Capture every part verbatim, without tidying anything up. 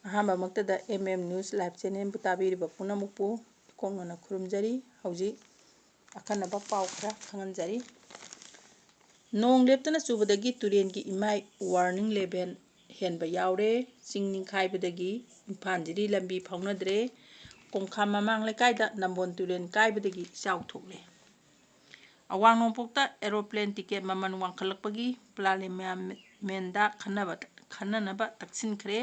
ꯑꯍꯥꯟꯕꯃꯛꯇꯗ M M News Live Channelꯕꯨ ꯇꯥꯕꯤꯔꯤꯕ ꯄꯨꯝꯅꯃꯛꯄꯨ ꯏꯀꯣꯛꯅꯅ ꯈꯨꯔꯨꯝꯖꯔꯤ꯫ ꯍꯧꯖꯤꯛ ꯑꯈꯟꯅꯕ ꯄꯥꯎ ꯈꯔ ꯈꯪꯍꯟꯖꯔꯤ꯫ ꯅꯣꯡ ꯂꯦꯞꯇꯅ ꯆꯨꯕꯗꯒꯤ ꯇꯨꯔꯦꯟꯒꯤ ꯏꯃꯥꯏ warning level ꯍꯦꯟꯕ ꯌꯥꯎꯔꯦ꯫ ꯆꯤꯡ ꯅꯤꯡꯈꯥꯏꯕꯗꯒꯤ ꯏꯝꯐꯥꯜ ꯖꯤꯔꯤ ꯂꯝꯕꯤ ꯐꯥꯎꯅꯗ꯭ꯔꯦ꯫ ꯀꯣꯡꯈꯥꯝ ꯃꯃꯥꯡ ꯂꯩꯀꯥꯏꯗ ꯅꯝꯕꯣꯜ ꯇꯨꯔꯦꯜ ꯀꯥꯏꯕꯗꯒꯤ ꯏꯆꯥꯎ ꯊꯣꯛꯂꯦ꯫ ꯑꯋꯥꯡ ꯅꯣꯡꯄꯣꯛꯇ aeroplane ticket ꯃꯃꯜ ꯋꯥꯡꯈꯠꯂꯛꯄꯒꯤ parliamentꯗ ꯈꯟꯅꯕ, ꯈꯟꯅꯅꯕ ꯇꯛꯁꯤꯟꯈ꯭ꯔꯦ꯫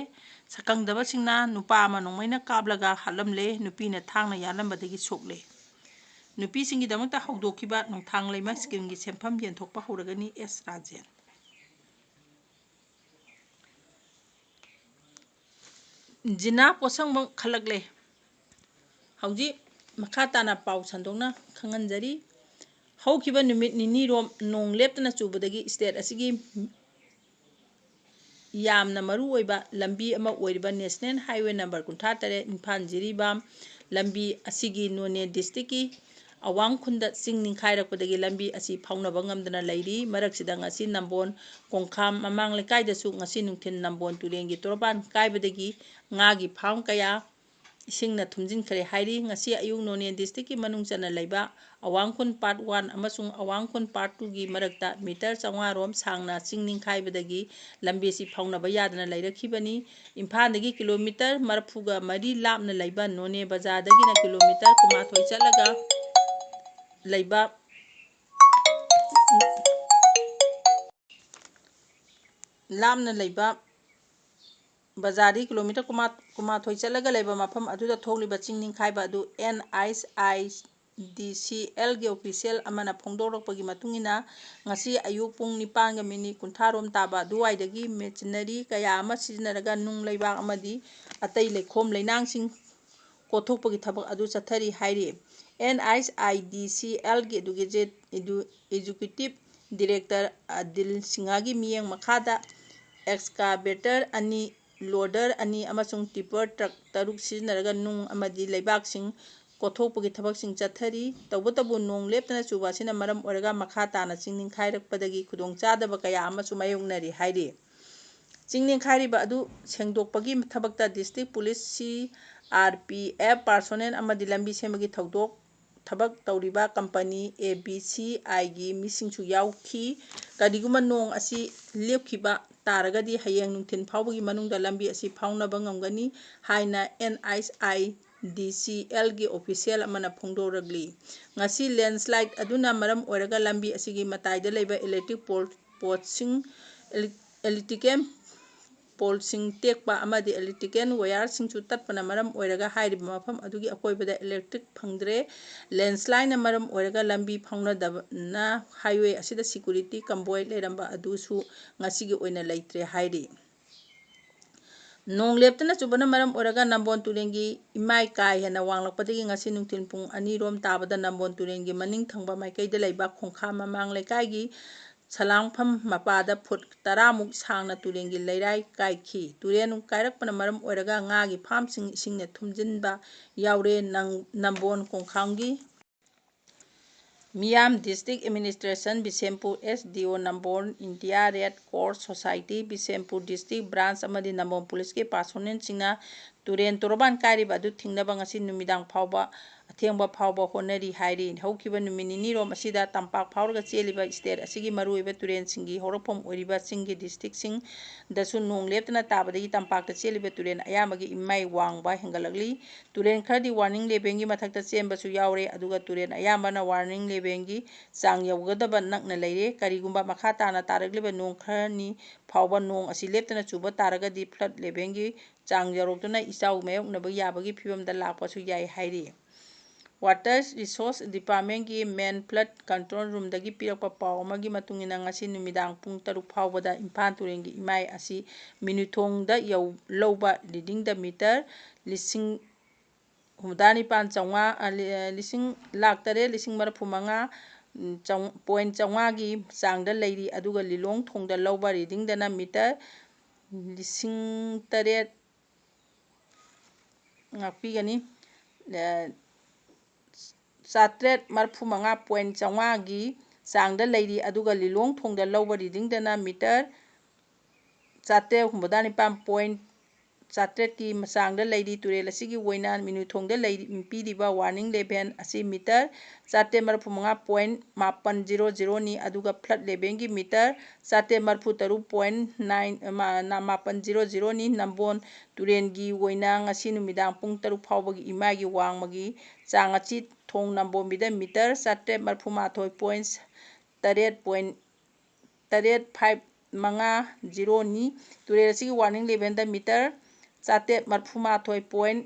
ꯁꯛꯈꯪꯗꯕꯁꯤꯡꯅ ꯅꯨꯄꯥ ꯑꯃ ꯅꯣꯡꯃꯩꯅ ꯀꯥꯞꯂꯒ ꯍꯥꯠꯂꯝꯂꯦ꯫ ꯅꯨꯄꯤꯅ ꯊꯥꯡꯅ ꯌꯥꯜꯂꯝꯕꯗꯒꯤ ꯁꯣꯛꯂꯦ꯫ ꯅꯨꯄꯤꯁꯤꯡꯒꯤꯗꯃꯛꯇ ꯍꯧꯗꯣꯛꯈꯤꯕ ꯅꯣꯡꯊꯥꯡ ꯂꯩꯃ schemeꯒꯤ ꯁꯦꯟꯐꯝ ꯌꯦꯟꯊꯣꯛꯄ ꯍꯧꯔꯒꯅꯤ꯫ ꯑꯦꯁ ꯔꯥꯖꯦꯟ꯫ ꯖꯤꯅꯥ ꯄꯣꯠꯁꯪꯕꯝ ꯈꯜꯂꯛꯂꯦ꯫ ꯍꯧꯖꯤꯛ ꯃꯈꯥ ꯇꯥꯅ ꯄꯥꯎ ꯁꯟꯗꯣꯛꯅ ꯈꯪꯍꯟꯖꯔꯤ꯫ ꯍꯧꯈꯤꯕ ꯅꯨꯃꯤꯠ ꯅꯤꯅꯤꯔꯣꯝ ꯅꯣꯡ ꯂꯦꯞꯇꯅ ꯆꯨꯕꯗꯒꯤ state ꯑꯁꯤꯒꯤ ꯌꯥꯝꯅ ꯃꯔꯨ ꯑꯣꯏꯕ ꯂꯝꯕꯤ ꯑꯃ ꯑꯣꯏꯔꯤꯕ National Highway number ꯀꯨꯟꯊ꯭ꯔꯥ ꯇꯔꯦꯠ ꯏꯝꯐꯥꯜ ꯖꯤꯔꯤꯕꯥꯝ ꯂꯝꯕꯤ ꯑꯁꯤꯒꯤ ꯅꯣꯅꯦ districtꯀꯤ ꯑꯋꯥꯡ ꯈꯨꯟꯗ ꯆꯤꯡ ꯅꯤꯡꯈꯥꯏꯔꯛꯄꯗꯒꯤ ꯂꯝꯕꯤ ꯑꯁꯤ ꯐꯥꯎꯅꯕ ꯉꯝꯗꯅ ꯂꯩꯔꯤ꯫ ꯃꯔꯛꯁꯤꯗ ꯉꯁꯤ ꯅꯝꯕꯣꯜ ꯀꯣꯡꯈꯥꯝ ꯃꯃꯥꯡ ꯂꯩꯀꯥꯏꯗꯁꯨ ꯉꯁꯤ ꯅꯨꯡꯊꯤꯜ ꯅꯝꯕꯣꯜ ꯇꯨꯔꯦꯜꯒꯤ ꯇꯣꯔꯕꯥꯟ ꯀꯥꯏꯕꯗꯒꯤ ꯉꯥꯒꯤ farm ꯀꯌꯥ ꯏꯁꯤꯡꯅ ꯊꯨꯝꯖꯤꯟꯈ꯭ꯔꯦ ꯍꯥꯏꯔꯤ꯫ ꯉꯁꯤ ꯑꯌꯨꯛ ꯅꯣꯅꯦ districtꯀꯤ ꯃꯅꯨꯡ ꯆꯟꯅ ꯂꯩꯕ ꯑꯋꯥꯡ ꯈꯨꯟ part one ꯑꯃꯁꯨꯡ ꯑꯋꯥꯡ ꯈꯨꯟ part twoꯒꯤ ꯃꯔꯛꯇ meter ꯆꯥꯝꯃꯉꯥ ꯔꯣꯝ ꯁꯥꯡꯅ ꯆꯤꯡ ꯅꯤꯡꯈꯥꯏꯕꯗꯒꯤ ꯂꯝꯕꯤ ꯑꯁꯤ ꯐꯥꯎꯅꯕ ꯌꯥꯗꯅ ꯂꯩꯔꯛꯈꯤꯕꯅꯤ꯫ ꯏꯝꯐꯥꯜꯗꯒꯤ kilometre ꯃꯔꯤꯐꯨꯒ ꯃꯔꯤ ꯂꯥꯞꯅ ꯂꯩꯕ ꯅꯣꯅꯦ ꯕꯖꯥꯔꯗꯒꯤꯅ kilometre ꯀꯨꯟꯃꯥꯊꯣꯏ ꯆꯠꯂꯒ ꯂꯩꯕ, ꯂꯥꯞꯅ ꯂꯩꯕ ꯕꯖꯥꯔꯗꯒꯤ kilometre ꯀꯨꯟꯃꯥ-, ꯀꯨꯟꯃꯥꯊꯣꯏ ꯆꯠꯂꯒ ꯂꯩꯕ ꯃꯐꯝ ꯑꯗꯨꯗ ꯊꯣꯛꯂꯤꯕ ꯆꯤꯡ ꯅꯤꯡꯈꯥꯏꯕ ꯑꯗꯨ N H I D C Lꯒꯤ official ꯑꯃꯅ ꯐꯣꯡꯗꯣꯔꯛꯄꯒꯤ ꯃꯇꯨꯡ ꯏꯟꯅ, ꯉꯁꯤ ꯑꯌꯨꯛ ꯄꯨꯡ ꯅꯤꯄꯥꯟꯒ minute ꯀꯨꯟꯊ꯭ꯔꯥ ꯔꯣꯝ ꯇꯥꯕ ꯑꯗꯨꯋꯥꯏꯗꯒꯤ machinery ꯀꯌꯥ ꯑꯃ ꯁꯤꯖꯤꯟꯅꯔꯒ ꯅꯨꯡ, ꯂꯩꯕꯥꯛ ꯑꯃꯗꯤ ꯑꯇꯩ ꯂꯩꯈꯣꯝ ꯂꯩꯅꯥꯡꯁꯤꯡ ꯀꯣꯠꯊꯣꯛꯄꯒꯤ ꯊꯕꯛ ꯑꯗꯨ ꯆꯠꯊꯔꯤ ꯍꯥꯏꯔꯤ꯫ N H I D C Lꯒꯤ ꯑꯗꯨꯒꯤ ꯖꯦ-, ꯑꯗꯨ executive director ꯑꯗꯤꯜ ꯁꯤꯡꯍꯒꯤ ꯃꯤꯠꯌꯦꯡ ꯃꯈꯥꯗ excavator ꯑꯅꯤ, loader ꯑꯅꯤ ꯑꯃꯁꯨꯡ tipper truck ꯇꯔꯨꯛ ꯁꯤꯖꯤꯟꯅꯔꯒ ꯅꯨꯡ ꯑꯃꯗꯤ ꯂꯩꯕꯥꯛꯁꯤꯡ ꯀꯣꯠꯊꯣꯛꯄꯒꯤ ꯊꯕꯛꯁꯤꯡ ꯆꯠꯊꯔꯤ꯫ ꯇꯧꯕꯇꯕꯨ ꯅꯣꯡ ꯂꯦꯞꯇꯅ ꯆꯨꯕ ꯑꯁꯤꯅ ꯃꯔꯝ ꯑꯣꯏꯔꯒ ꯃꯈꯥ ꯇꯥꯅ ꯆꯤꯡ ꯅꯤꯡꯈꯥꯏꯔꯛꯄꯗꯒꯤ ꯈꯨꯗꯣꯡꯆꯥꯗꯕ ꯀꯌꯥ ꯑꯃꯁꯨ ꯃꯥꯌꯣꯛꯅꯔꯤ ꯍꯥꯏꯔꯤ꯫ ꯆꯤꯡ ꯅꯤꯡꯈꯥꯏꯔꯤꯕ ꯑꯗꯨ ꯁꯦꯡꯗꯣꯛꯄꯒꯤ ꯊꯕꯛꯇ district police, C R P F personnel ꯑꯃꯗꯤ ꯂꯝꯕꯤ ꯁꯦꯝꯕꯒꯤ ꯊꯧꯗꯣꯛ ꯊꯕꯛ ꯇꯧꯔꯤꯕ company A B C I ꯒꯤ ꯃꯤꯁꯤꯡꯁꯨ ꯌꯥꯎꯈꯤ꯫ ꯀꯔꯤꯒꯨꯝꯕ ꯅꯣꯡ ꯑꯁꯤ ꯂꯦꯞꯈꯤꯕ ꯇꯥꯔꯒꯗꯤ ꯍꯌꯦꯡ ꯅꯨꯡꯊꯤꯜ ꯐꯥꯎꯕꯒꯤ ꯃꯅꯨꯡꯗ ꯂꯝꯕꯤ ꯑꯁꯤ ꯐꯥꯎꯅꯕ ꯉꯝꯒꯅꯤ ꯍꯥꯏꯅ N H I D C L ꯒꯤ official ꯑꯃꯅ ꯐꯣꯡꯗꯣꯔꯛꯂꯤ꯫ ꯉꯁꯤ landslide ꯑꯗꯨꯅ ꯃꯔꯝ ꯑꯣꯏꯔꯒ ꯂꯝꯕꯤ ꯑꯁꯤꯒꯤ ꯃꯇꯥꯏꯗ ꯂꯩꯕ electric pole, post ꯁꯤꯡ, ele-, electrical pole ꯁꯤꯡ ꯇꯦꯛꯄ ꯑꯃꯗꯤ electrical wire ꯁꯤꯡꯁꯨ ꯇꯠꯄꯅ ꯃꯔꯝ ꯑꯣꯏꯔꯒ ꯍꯥꯏꯔꯤꯕ ꯃꯐꯝ ꯑꯗꯨꯒꯤ ꯑꯀꯣꯏꯕꯗ electric ꯐꯪꯗ꯭ꯔꯦ꯫ Landslide ꯅ ꯃꯔꯝ ꯑꯣꯏꯔꯒ ꯂꯝꯕꯤ ꯐꯥꯎꯅꯗꯕꯅ highway ꯑꯁꯤꯗ security convoy ꯂꯩꯔꯝꯕ ꯑꯗꯨꯁꯨ ꯉꯁꯤꯒꯤ ꯑꯣꯏꯅ ꯂꯩꯇ꯭ꯔꯦ ꯍꯥꯏꯔꯤ꯫ ꯅꯣꯡ ꯂꯦꯞꯇꯅ ꯆꯨꯕꯅ ꯃꯔꯝ ꯑꯣꯏꯔꯒ ꯅꯝꯕꯣꯜ ꯇꯨꯔꯦꯜꯒꯤ ꯏꯃꯥꯏ ꯀꯥ ꯍꯦꯟꯅ ꯋꯥꯡꯂꯛꯄꯗꯒꯤ ꯉꯁꯤ ꯅꯨꯡꯊꯤꯜ ꯄꯨꯡ ꯑꯅꯤ ꯔꯣꯝ ꯇꯥꯕꯗ ꯅꯝꯕꯣꯜ ꯇꯨꯔꯦꯜꯒꯤ ꯃꯅꯤꯡ ꯊꯪꯕ ꯃꯥꯏꯀꯩꯗ ꯂꯩꯕ ꯈꯣꯡꯈꯥ ꯃꯃꯥꯡ ꯂꯩꯀꯥꯏꯒꯤ ꯁꯂꯥꯡꯐꯝ ꯃꯄꯥꯗ ꯐꯨꯠ ꯇꯔꯥꯃꯨꯛ ꯁꯥꯡꯅ ꯇꯨꯔꯦꯜꯒꯤ ꯂꯩꯔꯥꯏ ꯀꯥꯏꯈꯤ꯫ ꯇꯨꯔꯦꯜ ꯀꯥꯏꯔꯛꯄꯅ ꯃꯔꯝ ꯑꯣꯏꯔꯒ ꯉꯥꯒꯤ farm ꯁꯤꯡ ꯏꯁꯤꯡꯅ ꯊꯨꯝꯖꯤꯟꯕ ꯌꯥꯎꯔꯦ꯫ ꯅꯪ-, ꯅꯝꯕꯣꯜ ꯈꯣꯡꯈꯥꯡꯒꯤ ꯃꯤꯌꯥꯝ district administration, Bishnupur S D O ꯅꯝꯕꯣꯜ, India Red Cross Society, Bishnupur district branch ꯑꯃꯗꯤ ꯅꯝꯕꯣꯜ police ꯀꯤ personnel ꯁꯤꯡꯅ ꯇꯨꯔꯦꯜ ꯇꯣꯔꯕꯥꯟ ꯀꯥꯏꯔꯤꯕ ꯑꯗꯨ ꯊꯤꯡꯅꯕ ꯉꯁꯤ ꯅꯨꯃꯤꯗꯥꯡ ꯐꯥꯎꯕ, ꯑꯊꯦꯡꯕ ꯐꯥꯎꯕ ꯍꯣꯠꯅꯔꯤ ꯍꯥꯏꯔꯤ꯫ ꯍꯧꯈꯤꯕ ꯅꯨꯃꯤꯠ ꯅꯤꯅꯤ ꯔꯣꯝ ꯑꯁꯤꯗ ꯇꯝꯄꯥꯛ ꯐꯥꯎꯔꯒ ꯆꯦꯜꯂꯤꯕ state ꯑꯁꯤꯒꯤ ꯃꯔꯨꯑꯣꯏꯕ ꯇꯨꯔꯦꯜꯁꯤꯡꯒꯤ ꯍꯧꯔꯛꯐꯝ ꯑꯣꯏꯔꯤꯕ ꯆꯤꯡꯒꯤ district ꯁꯤꯡꯗꯁꯨ ꯅꯣꯡ ꯂꯦꯞꯇꯅ ꯇꯥꯕꯗꯒꯤ ꯇꯝꯄꯥꯛꯇ ꯆꯦꯜꯂꯤꯕ ꯇꯨꯔꯦꯜ ꯑꯌꯥꯝꯕꯒꯤ ꯏꯃꯥꯏ ꯋꯥꯡꯕ ꯍꯦꯟꯒꯠꯂꯛꯂꯤ꯫ ꯇꯨꯔꯦꯜ ꯈꯔꯗꯤ warning level ꯒꯤ ꯃꯊꯛꯇ ꯆꯦꯟꯕꯁꯨ ꯌꯥꯎꯔꯦ, ꯑꯗꯨꯒ ꯇꯨꯔꯦꯜ ꯑꯌꯥꯝꯕꯅ warning level ꯒꯤ ꯆꯥꯡ ꯌꯧꯒꯗꯕ ꯅꯛꯅ ꯂꯩꯔꯦ꯫ ꯀꯔꯤꯒꯨꯝꯕ ꯃꯈꯥ ꯇꯥꯅ ꯇꯥꯔꯛꯂꯤꯕ ꯅꯣꯡ ꯈꯔꯅꯤ ꯐꯥꯎꯕ ꯅꯣꯡ ꯑꯁꯤ ꯂꯦꯞꯇꯅ ꯆꯨꯕ ꯇꯥꯔꯒꯗꯤ flood level ꯒꯤ ꯆꯥꯡ ꯌꯧꯔꯛꯇꯨꯅ ꯏꯆꯥꯎ ꯃꯥꯌꯣꯛꯅꯕ ꯌꯥꯕꯒꯤ ꯐꯤꯕꯝꯗ ꯂꯥꯛꯄꯁꯨ ꯌꯥꯏ ꯍꯥꯏꯔꯤ꯫ Water Resource Department ꯀꯤ main flood control room ꯗꯒꯤ ꯄꯤꯔꯛꯄ ꯄꯥꯎ ꯑꯃꯒꯤ ꯃꯇꯨꯡ ꯏꯟꯅ, ꯉꯁꯤ ꯅꯨꯃꯤꯗꯥꯡ ꯄꯨꯡ ꯇꯔꯨꯛ ꯐꯥꯎꯕꯗ ꯏꯝꯐꯥꯜ ꯇꯨꯔꯦꯜꯒꯤ ꯏꯃꯥꯏ ꯑꯁꯤ ꯃꯤꯅꯨꯊꯣꯡꯗ ꯌꯧ-, ꯂꯧꯕ reading ꯗ meter ꯂꯤꯁꯤꯡ ꯍꯨꯝꯐꯨꯇꯔꯥ ꯅꯤꯄꯥꯜ ꯆꯥꯝꯃꯉꯥ, ꯑ, ꯂꯤ-, ꯑ, ꯂꯤꯁꯤꯡ, ꯂꯥꯈ ꯇꯔꯦꯠ ꯂꯤꯁꯤꯡ ꯃꯔꯤꯐꯨ ꯃꯉꯥ, ꯎꯝ, ꯆꯥꯝ-, point ꯆꯥꯝꯃꯉꯥꯒꯤ ꯆꯥꯡꯗ ꯂꯩꯔꯤ, ꯑꯗꯨꯒ ꯂꯤꯂꯣꯡ ꯊꯣꯡꯗ ꯂꯧꯕ reading ꯗꯅ meter ꯂꯤꯁꯤꯡ ꯇꯔꯦꯠ, ꯉꯥꯛꯄꯤꯒꯅꯤ, ꯑ, ꯆꯥꯇ꯭ꯔꯦꯠ ꯃꯔꯤꯐꯨ ꯃꯉꯥ point ꯆꯥꯝꯃꯉꯥꯒꯤ ꯆꯥꯡꯗ ꯂꯩꯔꯤ, ꯑꯗꯨꯒ ꯂꯤꯂꯣꯡ ꯊꯣꯡꯗ ꯂꯧꯕ reading ꯗꯅ meter ꯆꯥꯇ꯭ꯔꯦꯠ ꯍꯨꯝꯐꯨꯇꯔꯥ ꯅꯤꯄꯥꯟ ꯄꯣꯏꯟ ꯆꯥꯇ꯭ꯔꯦꯠꯀꯤ ꯆꯥꯡꯗ ꯂꯩꯔꯤ꯫ ꯇꯨꯔꯦꯜ ꯑꯁꯤꯒꯤ ꯑꯣꯏꯅ ꯃꯤꯅꯨꯊꯣꯡꯗ ꯂꯩꯔꯤ, ꯄꯤꯔꯤꯕ warning level ꯑꯁꯤ ꯃꯤꯇꯔ ꯆꯥꯇ꯭ꯔꯦꯠ ꯃꯔꯤꯐꯨ ꯃꯉꯥ ꯄꯣꯏꯟ ꯃꯥꯄꯟ ꯖꯤꯔꯣ ꯖꯤꯔꯣꯅꯤ, ꯑꯗꯨꯒ flood levelꯒꯤ ꯃꯤꯇꯔ ꯆꯥꯇ꯭ꯔꯦꯠ ꯃꯔꯤꯐꯨ ꯇꯔꯨꯛ ꯄꯣꯏꯟ ꯅꯥꯏꯟ, ꯃꯥ-, ꯅ-, ꯃꯥꯄꯟ ꯖꯤꯔꯣ ꯖꯤꯔꯣꯅꯤ꯫ ꯅꯝꯕꯣꯜ ꯇꯨꯔꯦꯜꯒꯤ ꯑꯣꯏꯅ ꯉꯁꯤ ꯅꯨꯃꯤꯗꯥꯡ ꯄꯨꯡ ꯇꯔꯨꯛ ꯐꯥꯎꯕꯒꯤ ꯏꯃꯥꯏꯒꯤ ꯋꯥꯡꯃꯒꯤ ꯆꯥꯡ ꯑꯁꯤ ꯊꯣꯡ ꯅꯝꯕꯣꯜꯕꯤꯗ ꯃꯤꯇꯔ ꯆꯥꯇ꯭ꯔꯦꯠ ꯃꯔꯤꯐꯨ ꯃꯥꯊꯣꯏ ꯄꯣꯏꯟ ꯇꯔꯦꯠ ꯄꯣꯏꯟ ꯇꯔꯦꯠ ꯐꯥꯏꯚ ꯃꯉꯥ ꯖꯤꯔꯣꯅꯤ꯫ ꯇꯨꯔꯦꯜ ꯑꯁꯤꯒꯤ warning levelꯗ ꯃꯤꯇꯔ ꯆꯥꯇ꯭ꯔꯦꯠ ꯃꯔꯤꯐꯨ ꯃꯥꯊꯣꯏ ꯄꯣꯏꯟ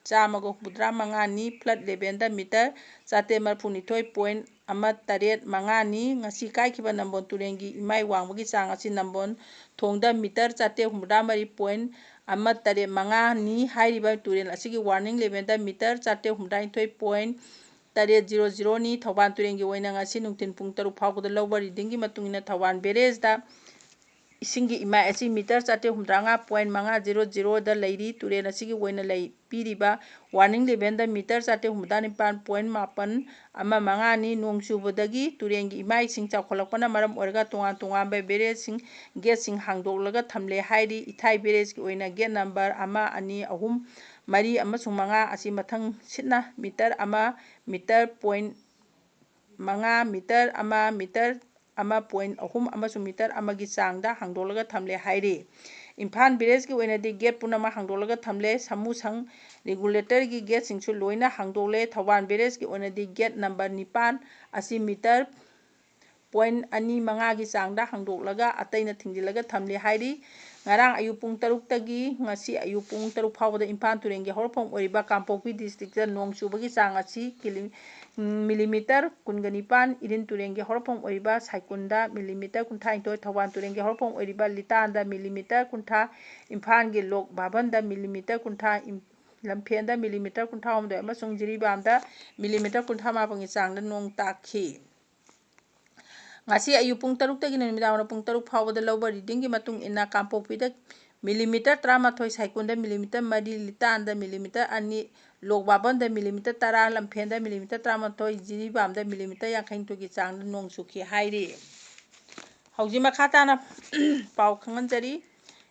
ꯆꯥꯝꯃꯒ ꯍꯨꯝꯐꯨꯇꯔꯥ ꯃꯉꯥꯅꯤ, flood levelꯗ ꯃꯤꯇꯔ ꯆꯥꯇ꯭ꯔꯦꯠ ꯃꯔꯤꯐꯨ ꯅꯤꯊꯣꯏ ꯄꯣꯏꯟ ꯑꯃ ꯇꯔꯦꯠ ꯃꯉꯥꯅꯤ꯫ ꯉꯁꯤ ꯀꯥꯏꯈꯤꯕ ꯅꯝꯕꯣꯜ ꯇꯨꯔꯦꯜꯒꯤ ꯏꯃꯥꯏ ꯋꯥꯡꯕꯒꯤ ꯆꯥꯡ ꯑꯁꯤ ꯅꯝꯕꯣꯜ ꯊꯣꯡꯗ ꯃꯤꯇꯔ ꯆꯥꯇ꯭ꯔꯦꯠ ꯍꯨꯝꯐꯨꯇꯔꯥ ꯃꯔꯤ ꯄꯣꯏꯟ ꯑꯃ ꯇꯔꯦꯠ ꯃꯉꯥꯅꯤ꯫ ꯍꯥꯏꯔꯤꯕ ꯇꯨꯔꯦꯜ ꯑꯁꯤꯒꯤ warning levelꯗ ꯃꯤꯇꯔ ꯆꯥꯇ꯭ꯔꯦꯠ ꯍꯨꯝꯐꯨꯇꯔꯥ ꯅꯤꯊꯣꯏ ꯄꯣꯏꯟ ꯇꯔꯦꯠ ꯖꯤꯔꯣ ꯖꯤꯔꯣꯅꯤ꯫ ꯊꯧꯕꯥꯜ ꯇꯨꯔꯦꯜꯒꯤ ꯑꯣꯏꯅ ꯉꯁꯤ ꯅꯨꯡꯊꯤꯜ ꯄꯨꯡ ꯇꯔꯨꯛ ꯐꯥꯎꯕꯗ ꯂꯧꯕ readingꯒꯤ ꯃꯇꯨꯡ ꯏꯟꯅ ꯊꯧꯕꯥꯜ barrageꯗ ꯏꯁꯤꯡꯒꯤ ꯏꯃꯥꯏ ꯑꯁꯤ ꯃꯤꯇꯔ ꯆꯥꯇ꯭ꯔꯦꯠ ꯍꯨꯝꯐꯨꯇꯔꯥ ꯃꯉꯥ ꯄꯣꯏꯟ ꯃꯉꯥ ꯖꯤꯔꯣ ꯖꯤꯔꯣꯗ ꯂꯩꯔꯤ꯫ ꯇꯨꯔꯦꯜ ꯑꯁꯤꯒꯤ ꯑꯣꯏꯅ ꯂꯩ, ꯄꯤꯔꯤꯕ warning levelꯗ ꯃꯤꯇꯔ ꯆꯥꯇ꯭ꯔꯦꯠ ꯍꯨꯝꯐꯨꯇꯔꯥ ꯅꯤꯄꯥꯟ ꯄꯣꯏꯟ ꯃꯥꯄꯟ ꯑꯃ ꯃꯉꯥꯅꯤ꯫ ꯅꯣꯡ ꯆꯨꯕꯗꯒꯤ ꯇꯨꯔꯦꯜꯒꯤ ꯏꯃꯥꯏꯁꯤꯡ ꯆꯥꯎꯈꯠꯂꯛꯄꯅ ꯃꯔꯝ ꯑꯣꯏꯔꯒ ꯇꯣꯉꯥꯟ ꯇꯣꯉꯥꯟꯕ barrageꯁꯤꯡ gateꯁꯤꯡ ꯍꯥꯡꯗꯣꯛꯂꯒ ꯊꯝꯂꯦ ꯍꯥꯏꯔꯤ꯫ ꯏꯊꯥꯏ barrageꯀꯤ ꯑꯣꯏꯅ gate number ꯑꯃ, ꯑꯅꯤ, ꯑꯍꯨꯝ, ꯃꯔꯤ ꯑꯃꯁꯨꯡ ꯃꯉꯥ ꯑꯁꯤ ꯃꯊꯪ ꯁꯤꯠꯅ ꯃꯤꯇꯔ ꯑꯃ, ꯃꯤꯇꯔ ꯄꯣꯏꯟ ꯃꯉꯥ, ꯃꯤꯇꯔ ꯑꯃ, ꯃꯤꯇꯔ ꯑꯃ ꯄꯣꯏꯟ ꯑꯍꯨꯝ ꯑꯃꯁꯨꯡ ꯃꯤꯇꯔ ꯑꯃꯒꯤ ꯆꯥꯡꯗ ꯍꯥꯡꯗꯣꯛꯂꯒ ꯊꯝꯂꯦ ꯍꯥꯏꯔꯤ꯫ ꯏꯝꯐꯥꯜ barrageꯀꯤ ꯑꯣꯏꯅꯗꯤ gate ꯄꯨꯝꯅꯃꯛ ꯍꯥꯡꯗꯣꯛꯂꯒ ꯊꯝꯂꯦ꯫ ꯁꯥꯃꯨꯁꯪ regulatorꯒꯤ gateꯁꯤꯡꯁꯨ ꯂꯣꯏꯅ ꯍꯥꯡꯗꯣꯛꯂꯦ꯫ ꯊꯧꯕꯥꯜ barrageꯀꯤ ꯑꯣꯏꯅꯗꯤ gate number ꯅꯤꯄꯥꯟ ꯑꯁꯤ ꯃꯤꯇꯔ ꯄꯣꯏꯟ ꯑꯅꯤ ꯃꯉꯥꯒꯤ ꯆꯥꯡꯗ ꯍꯥꯡꯗꯣꯛꯂꯒ ꯑꯇꯩꯅ ꯊꯤꯡꯖꯤꯜꯂꯒ ꯊꯝꯂꯦ ꯍꯥꯏꯔꯤ꯫ ꯉꯔꯥꯡ ꯑꯌꯨꯛ ꯄꯨꯡ ꯇꯔꯨꯛꯇꯒꯤ ꯉꯁꯤ ꯑꯌꯨꯛ ꯄꯨꯡ ꯇꯔꯨꯛ ꯐꯥꯎꯕꯗ ꯏꯝꯐꯥꯜ ꯇꯨꯔꯦꯜꯒꯤ ꯍꯧꯔꯛꯐꯝ ꯑꯣꯏꯔꯤꯕ ꯀꯥꯡꯄꯣꯛꯄꯤ districtꯇ ꯅꯣꯡ ꯆꯨꯕꯒꯤ ꯆꯥꯡ ꯑꯁꯤ ꯀꯤꯂꯤ-, ꯃꯤꯂꯤꯃꯤꯇꯔ ꯀꯨꯟꯒ ꯅꯤꯄꯥꯟ, ꯏꯔꯤꯜ ꯇꯨꯔꯦꯜꯒꯤ ꯍꯧꯔꯛꯐꯝ ꯑꯣꯏꯔꯤꯕ ꯁꯥꯏꯀꯨꯟꯗ ꯃꯤꯂꯤꯃꯤꯇꯔ ꯀꯨꯟꯊ꯭ꯔꯥ ꯅꯤꯊꯣꯏ, ꯊꯧꯕꯥꯜ ꯇꯨꯔꯦꯜꯒꯤ ꯍꯧꯔꯛꯐꯝ ꯑꯣꯏꯔꯤꯕ ꯂꯤꯇꯥꯟꯗ ꯃꯤꯂꯤꯃꯤꯇꯔ ꯀꯨꯟꯊ꯭ꯔꯥ, ꯏꯝꯐꯥꯜꯒꯤ ꯂꯣꯛ ꯚꯕꯟꯗ ꯃꯤꯂꯤꯃꯤꯇꯔ ꯀꯨꯟꯊ꯭ꯔꯥ, ꯏꯝ-, ꯂꯝꯐꯦꯜꯗ ꯃꯤꯂꯤꯃꯤꯇꯔ ꯀꯨꯟꯊ꯭ꯔꯥ ꯍꯨꯝꯗꯣꯏ ꯑꯃꯁꯨꯡ ꯖꯤꯔꯤꯕꯥꯝꯗ ꯃꯤꯂꯤꯃꯤꯇꯔ ꯀꯨꯟꯊ꯭ꯔꯥ ꯃꯥꯄꯟꯒꯤ ꯆꯥꯡꯗ ꯅꯣꯡ ꯇꯥꯈꯤ꯫ ꯉꯁꯤ ꯑꯌꯨꯛ ꯄꯨꯡ ꯇꯔꯨꯛꯇꯒꯤꯅ ꯅꯨꯃꯤꯗꯥꯡ ꯋꯥꯏꯔꯝ ꯄꯨꯡ ꯇꯔꯨꯛ ꯐꯥꯎꯕꯗ ꯂꯧꯕ readingꯒꯤ ꯃꯇꯨꯡ ꯏꯟꯅ ꯀꯥꯡꯄꯣꯛꯄꯤꯗ ꯃꯤꯂꯤꯃꯤꯇꯔ ꯇꯔꯥꯃꯥꯊꯣꯏ, ꯁꯥꯏꯀꯨꯟꯗ ꯃꯤꯂꯤꯃꯤꯇꯔ ꯃꯔꯤ, ꯂꯤꯇꯥꯟꯗ ꯃꯤꯂꯤꯃꯤꯇꯔ ꯑꯅꯤ, ꯂꯣꯛ ꯚꯕꯟꯗ ꯃꯤꯂꯤꯃꯤꯇꯔ ꯇꯔꯥ, ꯂꯝꯐꯦꯜꯗ ꯃꯤꯂꯤꯃꯤꯇꯔ ꯇꯔꯥꯃꯥꯊꯣꯏ, ꯖꯤꯔꯤꯕꯥꯝꯗ ꯃꯤꯂꯤꯃꯤꯇꯔ ꯌꯥꯡꯈꯩꯅꯤꯊꯣꯏꯒꯤ ꯆꯥꯡꯗ ꯅꯣꯡ ꯆꯨꯈꯤ ꯍꯥꯏꯔꯤ꯫ ꯍꯧꯖꯤꯛ ꯃꯈꯥ ꯇꯥꯅ ꯄꯥꯎ ꯈꯪꯍꯟꯖꯔꯤ꯫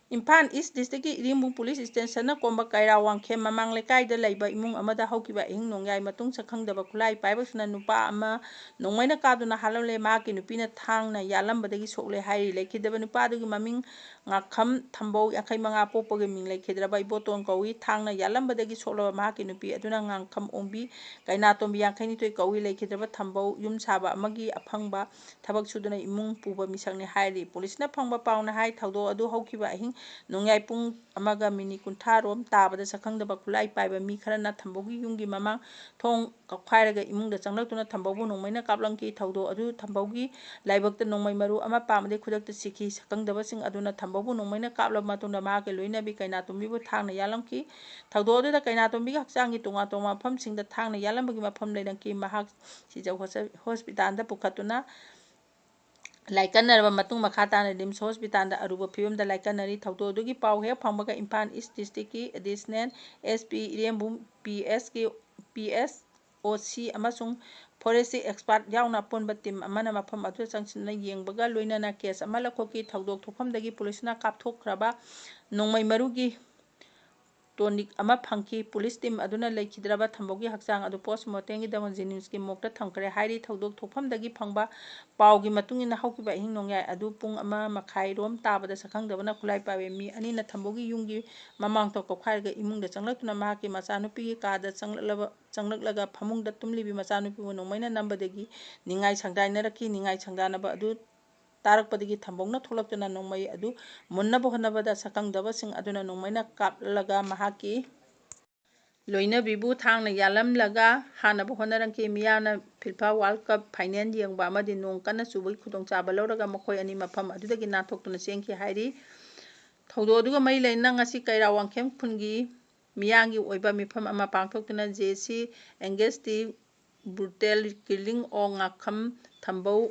ꯏꯝꯐꯥꯜ ꯏꯁ ꯗꯤꯁꯇ꯭ꯔꯤꯛꯀꯤ ꯏꯔꯦꯡꯕꯨꯡ ꯄꯨꯂꯤꯁ ꯁ꯭ꯇꯦꯁꯟꯅ ꯀꯣꯝꯕ ꯀꯩꯔꯥ ꯋꯥꯡꯈꯦꯝ ꯃꯃꯥꯡ ꯂꯩꯀꯥꯏꯗ ꯂꯩꯕ ꯏꯃꯨꯡ ꯑꯃꯗ ꯍꯧꯈꯤꯕ ꯑꯍꯤꯡ ꯅꯣꯡꯌꯥꯏ ꯃꯇꯨꯡ ꯁꯛꯈꯪꯗꯕ ꯈꯨꯠꯂꯥꯏ ꯄꯥꯏꯕꯁꯤꯡꯅ ꯅꯨꯄꯥ ꯑꯃ ꯅꯣꯡꯃꯩꯅ ꯀꯥꯞꯇꯨꯅ ꯍꯥꯠꯂꯝꯂꯦ꯫ ꯃꯍꯥꯛꯀꯤ ꯅꯨꯄꯤꯅ ꯊꯥꯡꯅ ꯌꯥꯜꯂꯝꯕꯗꯒꯤ ꯁꯣꯛꯂꯦ ꯍꯥꯏꯔꯤ꯫ ꯂꯩꯈꯤꯗꯕ ꯅꯨꯄꯥꯗꯨꯒꯤ ꯃꯃꯤꯡ ꯉꯥꯈꯝ ꯊꯝꯕꯧ, ꯌꯥꯡꯈꯩ ꯃꯉꯥ ꯄꯣꯛꯄꯒꯤ ꯃꯤꯡ ꯂꯩꯈꯤꯗ꯭ꯔꯕ ꯏꯕꯣꯇꯣꯟ ꯀꯧꯏ꯫ ꯊꯥꯡꯅ ꯌꯥꯜꯂꯝꯕꯗꯒꯤ ꯁꯣꯛꯂꯕ ꯃꯍꯥꯛꯀꯤ ꯅꯨꯄꯤ ꯑꯗꯨꯅ ꯉꯥꯈꯝ ꯑꯣꯡꯕꯤ ꯀꯩꯅꯥꯇꯣꯝꯕꯤ, ꯌꯥꯡꯈꯩꯅꯤꯊꯣꯏ ꯀꯧꯏ꯫ ꯂꯩꯈꯤꯗ꯭ꯔꯕ ꯊꯝꯕꯧ ꯌꯨꯝ ꯁꯥꯕ ꯑꯃꯒꯤ ꯑꯐꯪꯕ ꯊꯕꯛ ꯁꯨꯗꯨꯅ ꯏꯃꯨꯡ ꯄꯨꯕ ꯃꯤꯁꯛꯅꯤ ꯍꯥꯏꯔꯤ꯫ ꯄꯨꯂꯤꯁꯅ ꯐꯪꯕ ꯄꯥꯎꯅ ꯍꯥꯏ, ꯊꯧꯗꯣꯛ ꯑꯗꯨ ꯍꯧꯈꯤꯕ ꯑꯍꯤꯡ ꯅꯣꯡꯌꯥꯏ ꯄꯨꯡ ꯑꯃꯒ ꯃꯤꯅꯤꯠ ꯀꯨꯟꯊ꯭ꯔꯥ ꯔꯣꯝ ꯇꯥꯕꯗ ꯁꯛꯈꯪꯗꯕ ꯈꯨꯠꯂꯥꯏ ꯄꯥꯏꯕ ꯃꯤ ꯈꯔꯅ ꯊꯝꯕꯧꯒꯤ ꯌꯨꯝꯒꯤ ꯃꯃꯥꯡ ꯊꯣꯡ ꯀꯥꯎꯈꯥꯏꯔꯒ ꯏꯃꯨꯡꯗ ꯆꯪꯂꯛꯇꯨꯅ ꯊꯝꯕꯧꯕꯨ ꯅꯣꯡꯃꯩꯅ ꯀꯥꯞꯂꯝꯈꯤ꯫ ꯊꯧꯗꯣꯛ ꯑꯗꯨ ꯊꯝꯕꯧꯒꯤ ꯂꯥꯏꯕꯛꯇ ꯅꯣꯡꯃꯩ ꯃꯔꯨ ꯑꯃ ꯄꯥꯟꯕꯗꯒꯤ ꯈꯨꯗꯛꯇ ꯁꯤꯈꯤ꯫ ꯁꯛꯈꯪꯗꯕꯁꯤꯡ ꯑꯗꯨꯅ ꯊꯝꯕꯧꯕꯨ ꯅꯣꯡꯃꯩꯅ ꯀꯥꯞꯂꯕ ꯃꯇꯨꯡꯗ ꯃꯍꯥꯛꯀꯤ ꯂꯣꯏꯅꯕꯤ ꯀꯩꯅꯥꯇꯣꯝꯕꯤꯕꯨ ꯊꯥꯡꯅ ꯌꯥꯜꯂꯝꯈꯤ꯫ ꯊꯧꯗꯣꯛ ꯑꯗꯨꯗ ꯀꯩꯅꯥꯇꯣꯝꯕꯤꯒꯤ ꯍꯛꯆꯥꯡꯒꯤ ꯇꯣꯉꯥꯟ ꯇꯣꯉꯥꯟꯕ ꯃꯐꯝꯁꯤꯡꯗ ꯊꯥꯡꯅ ꯌꯥꯜꯂꯝꯕꯒꯤ ꯃꯐꯝ ꯂꯩꯔꯝꯈꯤ꯫ ꯃꯍꯥꯛ ꯁꯤꯖꯧ ꯍꯣꯁ-, ꯍꯣꯁꯄꯤꯇꯥꯜꯗ ꯄꯨꯈꯠꯇꯨꯅ ꯂꯥꯏꯀꯠꯅꯔꯕ ꯃꯇꯨꯡ ꯃꯈꯥ ꯇꯥꯅ ꯔꯤꯝꯁ ꯍꯣꯁꯄꯤꯇꯥꯜꯗ ꯑꯔꯨꯕ ꯐꯤꯕꯝꯗ ꯂꯥꯏꯀꯠꯅꯔꯤ꯫ ꯊꯧꯗꯣꯛ ꯑꯗꯨꯒꯤ ꯄꯥꯎ ꯍꯦꯛ ꯐꯪꯕꯒ ꯏꯝꯐꯥꯜ ꯏꯁ ꯗꯤꯁꯇ꯭ꯔꯤꯛꯀꯤ ꯑꯦꯗꯤꯁꯅꯦꯜ ꯑꯦꯁ ꯄꯤ ꯏꯔꯦꯝꯕꯨꯝ, ꯄꯤ ꯑꯦꯁꯀꯤ, ꯄꯤ ꯑꯦꯁ ꯑꯣ ꯁꯤ ꯑꯃꯁꯨꯡ ꯐꯣꯔꯦꯟꯁꯤꯛ ꯑꯦꯛꯁꯄꯥꯔꯠ ꯌꯥꯎꯅ ꯑꯄꯨꯟꯕ ꯇꯤꯝ ꯑꯃꯅ ꯃꯐꯝ ꯑꯗꯨꯗ ꯆꯪꯁꯤꯟꯗꯨꯅ ꯌꯦꯡꯕꯒ ꯂꯣꯏꯅꯅ ꯀꯦꯁ ꯑꯃ ꯂꯧꯊꯣꯛꯈꯤ꯫ ꯊꯧꯗꯣꯛ ꯊꯣꯛꯐꯝꯗꯒꯤ ꯄꯨꯂꯤꯁꯅ ꯀꯥꯞꯊꯣꯛꯈ꯭ꯔꯕ ꯅꯣꯡꯃꯩ ꯃꯔꯨꯒꯤ ꯇꯣꯅꯤꯛ ꯑꯃ ꯐꯪꯈꯤ꯫ ꯄꯨꯂꯤꯁ ꯇꯤꯝ ꯑꯗꯨꯅ ꯂꯩꯈꯤꯗ꯭ꯔꯕ ꯊꯝꯕꯧꯒꯤ ꯍꯛꯆꯥꯡ ꯑꯗꯨ ꯄꯣꯁꯃꯣꯔꯇꯦꯝꯒꯤꯗꯃꯛ ꯖꯦꯅꯤꯝꯁꯀꯤ ꯃꯣꯔꯒꯇ ꯊꯝꯈ꯭ꯔꯦ ꯍꯥꯏꯔꯤ꯫ ꯊꯧꯗꯣꯛ ꯊꯣꯛꯐꯝꯗꯒꯤ ꯐꯪꯕ ꯄꯥꯎꯒꯤ ꯃꯇꯨꯡ ꯏꯟꯅ ꯍꯧꯈꯤꯕ ꯑꯍꯤꯡ ꯅꯣꯡꯌꯥꯏ ꯑꯗꯨ ꯄꯨꯡ ꯑꯃ ꯃꯈꯥꯏ ꯔꯣꯝ ꯇꯥꯕꯗ ꯁꯛꯈꯪꯗꯕꯅ ꯈꯨꯠꯂꯥꯏ ꯄꯥꯏꯕ ꯃꯤ ꯑꯅꯤꯅ ꯊꯝꯕꯧꯒꯤ ꯌꯨꯝꯒꯤ ꯃꯃꯥꯡ ꯊꯣꯡ ꯀꯥꯎꯈꯥꯏꯔꯒ ꯏꯃꯨꯡꯗ ꯆꯪꯂꯛꯇꯨꯅ ꯃꯍꯥꯛꯀꯤ ꯃꯆꯥꯅꯨꯄꯤꯒꯤ ꯀꯥꯗ ꯆꯪꯂꯛꯂꯕ, ꯆꯪꯂꯛꯂꯒ ꯐꯃꯨꯡꯗ ꯇꯨꯝꯂꯤꯕꯤ ꯃꯆꯥꯅꯨꯄꯤꯕꯨ ꯅꯣꯡꯃꯩꯅ ꯅꯝꯕꯗꯒꯤ ꯅꯤꯡꯉꯥꯏ ꯁꯪꯗꯥꯏꯅꯔꯛꯈꯤ꯫ ꯅꯤꯡꯉꯥꯏ ꯁꯪꯗꯥꯅꯕ ꯑꯗꯨ ꯇꯥꯔꯛꯄꯗꯒꯤ ꯊꯝꯕꯧꯅ ꯊꯣꯛꯂꯛꯇꯨꯅ ꯅꯣꯡꯃꯩ ꯑꯗꯨ ꯃꯨꯟꯅꯕ ꯍꯣꯠꯅꯕꯗ ꯁꯛꯈꯪꯗꯕꯁꯤꯡ ꯑꯗꯨꯅ ꯅꯣꯡꯃꯩꯅ ꯀꯥꯞꯂꯒ ꯃꯍꯥꯛꯀꯤ ꯂꯣꯏꯅꯕꯤꯕꯨ ꯊꯥꯡꯅ ꯌꯥꯜꯂꯝꯂꯒ ꯍꯥꯠꯅꯕ ꯍꯣꯠꯅꯔꯝꯈꯤ꯫ ꯃꯤꯌꯥꯝꯅ ꯐꯤꯐꯥ ꯋꯥꯔꯜ ꯀꯞ ꯐꯥꯏꯅꯦꯜ ꯌꯦꯡꯕ ꯑꯃꯗꯤ ꯅꯣꯡ ꯀꯟꯅ ꯆꯨꯕꯒꯤ ꯈꯨꯗꯣꯡꯆꯥꯕ ꯂꯧꯔꯒ ꯃꯈꯣꯏ ꯑꯅꯤ ꯃꯐꯝ ꯑꯗꯨꯗꯒꯤ ꯅꯥꯟꯊꯣꯛꯇꯨꯅ ꯆꯦꯟꯈꯤ ꯍꯥꯏꯔꯤ꯫ ꯊꯧꯗꯣꯛ ꯑꯗꯨꯒ ꯃꯔꯤ ꯂꯩꯅꯅ ꯉꯁꯤ ꯀꯩꯔꯥ ꯋꯥꯡꯈꯦꯝ ꯈꯨꯟꯒꯤ ꯃꯤꯌꯥꯝꯒꯤ ꯑꯣꯏꯕ ꯃꯤꯐꯝ ꯑꯃ ꯄꯥꯡꯊꯣꯛꯇꯨꯅ ꯖꯦ ꯁꯤ ꯑꯦꯡꯒꯦꯁꯇꯤ ꯕ꯭ꯔꯨꯇꯦꯜ ꯀꯤꯂꯤꯡ ꯑꯣꯐ ꯉꯥꯈꯝ ꯊꯝꯕꯧ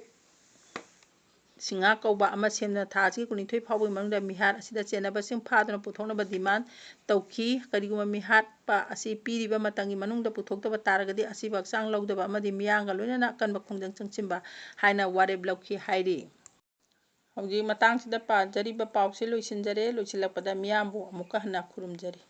ꯁꯤꯡꯍꯥ ꯀꯧꯕ ꯑꯃ ꯁꯦꯝꯗꯨꯅ ꯊꯥ ꯑꯁꯤꯒꯤ ꯀꯨꯟꯅꯤꯊꯣꯏ ꯐꯥꯎꯕꯒꯤ ꯃꯅꯨꯡꯗ ꯃꯤꯍꯥꯠ ꯑꯁꯤꯗ ꯆꯦꯟꯅꯕꯁꯤꯡ ꯐꯥꯗꯨꯅ ꯄꯨꯊꯣꯛꯅꯕ ꯗꯤꯃꯥꯟ ꯇꯧꯈꯤ꯫ ꯀꯔꯤꯒꯨꯝꯕ ꯃꯤꯍꯥꯠꯄ ꯑꯁꯤ ꯄꯤꯔꯤꯕ ꯃꯇꯝꯒꯤ ꯃꯅꯨꯡꯗ ꯄꯨꯊꯣꯛꯇꯕ ꯇꯥꯔꯒꯗꯤ ꯑꯁꯤꯕꯨ ꯍꯛꯆꯥꯡ ꯂꯧꯗꯕ ꯑꯃꯗꯤ ꯃꯤꯌꯥꯝꯒ ꯂꯣꯏꯅꯅ ꯑꯀꯟꯕ ꯈꯣꯡꯖꯪ ꯆꯪꯁꯤꯟꯕ ꯍꯥꯏꯅ ꯋꯥꯔꯦꯞ ꯂꯧꯈꯤ ꯍꯥꯏꯔꯤ꯫ ꯍꯧꯖꯤꯛ ꯃꯇꯥꯡꯁꯤꯗ ꯄꯥꯖꯔꯤꯕ ꯄꯥꯎꯁꯦ ꯂꯣꯏꯁꯤꯟꯖꯔꯦ꯫ ꯂꯣꯏꯁꯤꯜꯂꯛꯄꯗ ꯃꯤꯌꯥꯝꯕꯨ ꯑꯃꯨꯛꯀ ꯍꯟꯅ ꯈꯨꯔꯨꯝꯖꯔꯤ꯫